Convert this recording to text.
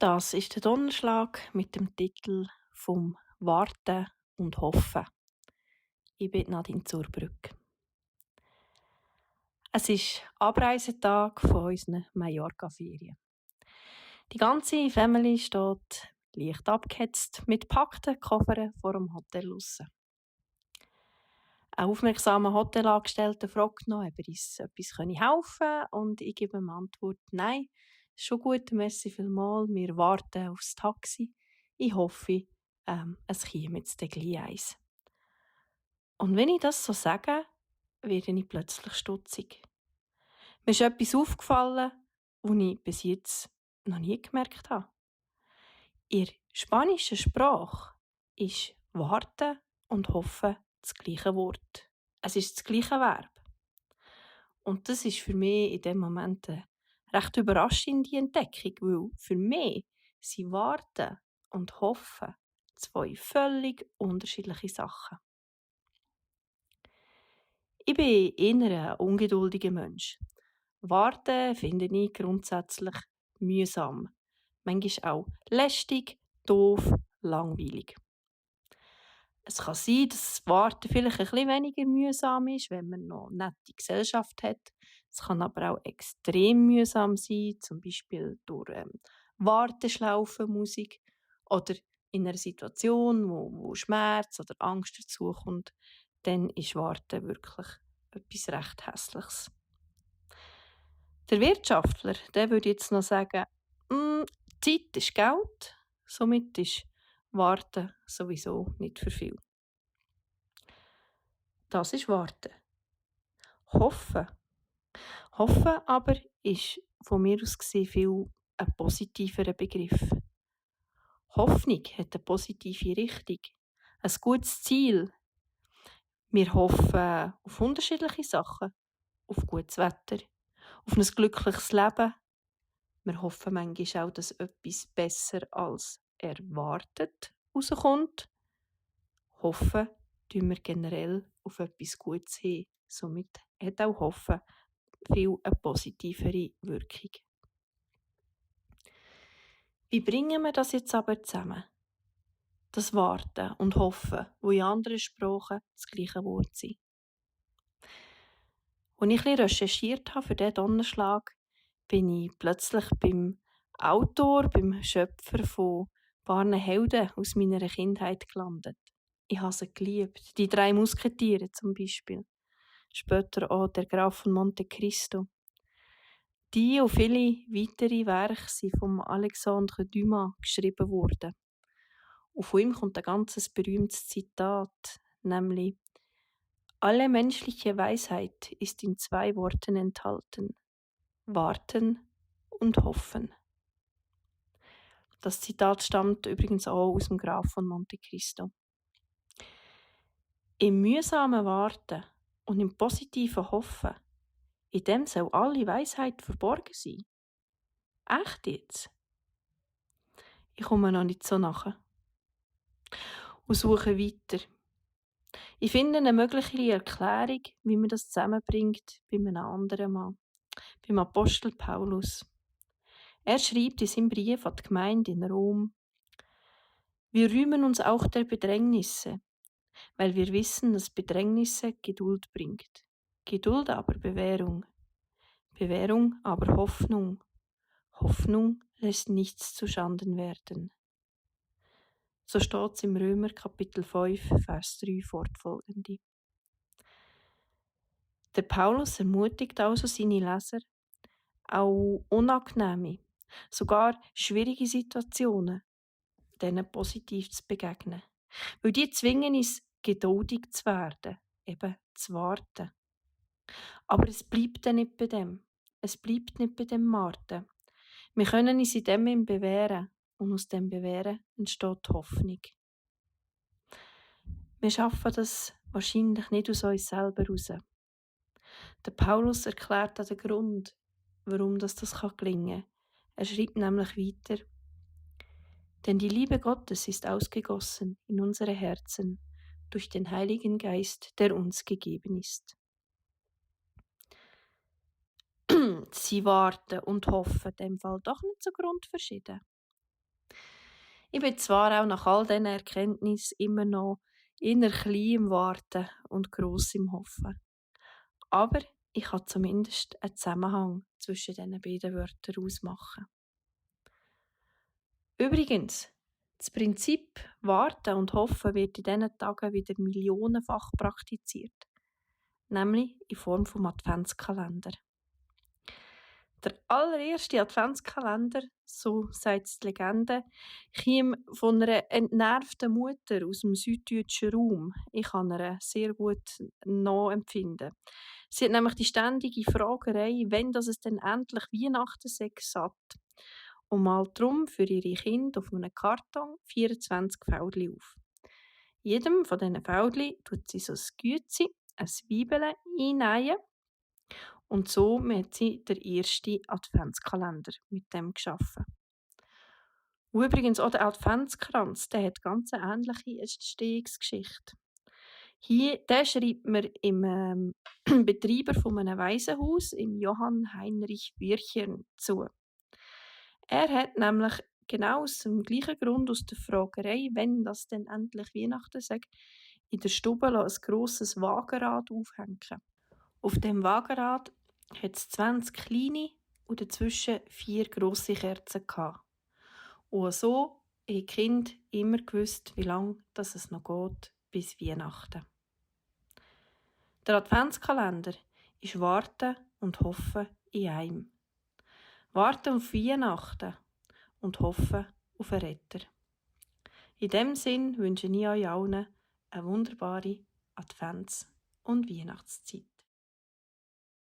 Das ist der Donnerschlag mit dem Titel vom Warten und Hoffen. Ich bin Nadine Zurbrück. Es ist Abreisetag von unseren Mallorca-Ferien. Die ganze Family steht leicht abgehetzt mit gepackten Koffern vor dem Hotel draussen. Ein aufmerksamer Hotelangestellter fragt noch, ob er uns etwas helfen könne, und ich gebe ihm Antwort: Nein, schon gut, merci vielmals, wir warten aufs Taxi. Ich hoffe, es käme jetzt gleich eins. Und wenn ich das so sage, werde ich plötzlich stutzig. Mir ist etwas aufgefallen, das ich bis jetzt noch nie gemerkt habe. In der spanischen Sprache ist warten und hoffen das gleiche Wort. Es ist das gleiche Verb. Und das ist für mich in dem Moment eine recht überraschende Entdeckung, weil für mich sind Warten und Hoffen zwei völlig unterschiedliche Sachen. Ich bin eher ein ungeduldiger Mensch. Warten finde ich grundsätzlich mühsam. Manchmal auch lästig, doof, langweilig. Es kann sein, dass das Warten vielleicht ein bisschen weniger mühsam ist, wenn man noch eine nette Gesellschaft hat. Es kann aber auch extrem mühsam sein, zum Beispiel durch Warteschlaufenmusik oder in einer Situation, wo Schmerz oder Angst dazukommt. Dann ist Warten wirklich etwas recht Hässliches. Der Wirtschaftler, der würde jetzt noch sagen, Zeit ist Geld, somit ist Warten sowieso nicht für viel. Das ist Warten. Hoffen. Hoffen aber ist von mir aus gesehen viel ein positiverer Begriff. Hoffnung hat eine positive Richtung, ein gutes Ziel. Wir hoffen auf unterschiedliche Sachen, auf gutes Wetter, auf ein glückliches Leben. Wir hoffen manchmal auch, dass etwas besser als erwartet rauskommt. Hoffen tun wir generell auf etwas Gutes hin. Somit hat auch Hoffen viel eine positivere Wirkung. Wie bringen wir das jetzt aber zusammen? Das Warten und Hoffen, wo in anderen Sprachen das gleiche Wort sind. Als ich ein bisschen recherchiert habe für diesen Donnerschlag, bin ich plötzlich beim Autor, beim Schöpfer von ein paar Helden aus meiner Kindheit gelandet. Ich habe sie geliebt. Die 3 Musketiere zum Beispiel. Später auch der Graf von Monte Cristo. Die und viele weitere Werke sind von Alexandre Dumas geschrieben worden. Und von ihm kommt ein ganz berühmtes Zitat, nämlich: Alle menschliche Weisheit ist in 2 Worten enthalten: Warten und Hoffen. Das Zitat stammt übrigens auch aus dem Graf von Monte Cristo. Im mühsamen Warten und im positiven Hoffen, in dem soll alle Weisheit verborgen sein. Echt jetzt? Ich komme noch nicht so nach. Und suche weiter. Ich finde eine mögliche Erklärung, wie man das zusammenbringt, bei einem anderen Mann, beim Apostel Paulus. Er schreibt in seinem Brief an die Gemeinde in Rom: Wir rühmen uns auch der Bedrängnisse, weil wir wissen, dass Bedrängnisse Geduld bringt. Geduld aber Bewährung. Bewährung aber Hoffnung. Hoffnung lässt nichts zuschanden werden. So steht es im Römer Kapitel 5, Vers 3 fortfolgende. Der Paulus ermutigt also seine Leser, auch unangenehme, sogar schwierige Situationen, denen positiv zu begegnen. Weil die zwingen uns, geduldig zu werden, eben zu warten. Aber es bleibt dann nicht bei dem. Es bleibt nicht bei dem Warten. Wir können uns in dem bewähren, und aus dem Bewähren entsteht Hoffnung. Wir schaffen das wahrscheinlich nicht aus uns selber heraus. Der Paulus erklärt den Grund, warum das gelingen kann. Er schreibt nämlich weiter: Denn die Liebe Gottes ist ausgegossen in unsere Herzen durch den Heiligen Geist, der uns gegeben ist. Sie warten und hoffen, dem Fall doch nicht so grundverschieden. Ich bin zwar auch nach all diesen Erkenntnissen immer noch eher klein im Warten und gross im Hoffen. Aber ich kann zumindest einen Zusammenhang zwischen diesen beiden Wörtern ausmachen. Übrigens, das Prinzip Warten und Hoffen wird in diesen Tagen wieder millionenfach praktiziert, nämlich in Form des Adventskalender. Der allererste Adventskalender, so sagt die Legende, kam von einer entnervten Mutter aus dem süddeutschen Raum. Ich kann ihr sehr gut nachempfinden. Sie hat nämlich die ständige Fragerei, wann das es denn endlich Weihnachten sei, satt. Und malt darum für ihre Kinder auf einem Karton 24 Fäudli auf. Jedem von diesen Fäudli tut sie so ein Gützi, ein Zwiebeln einnähen. Und so hat sie den ersten Adventskalender mit dem geschaffen. Und übrigens auch der Adventskranz, der hat ganz eine ähnliche Entstehungsgeschichte. Hier, den schreibt man im Betreiber von einem Waisenhaus, im Johann Heinrich Würchern, zu. Er hat nämlich genau aus dem gleichen Grund, aus der Fragerei, wenn das denn endlich Weihnachten sei, in der Stube ein grosses Wagenrad aufhängen. Auf dem Wagenrad hat es 20 kleine und dazwischen 4 grosse Kerzen gehabt. Und so haben die Kinder immer gewusst, wie lange es noch geht bis Weihnachten. Der Adventskalender ist Warten und Hoffen in einem. Warten auf Weihnachten und hoffen auf einen Retter. In diesem Sinn wünsche ich euch allen eine wunderbare Advents- und Weihnachtszeit.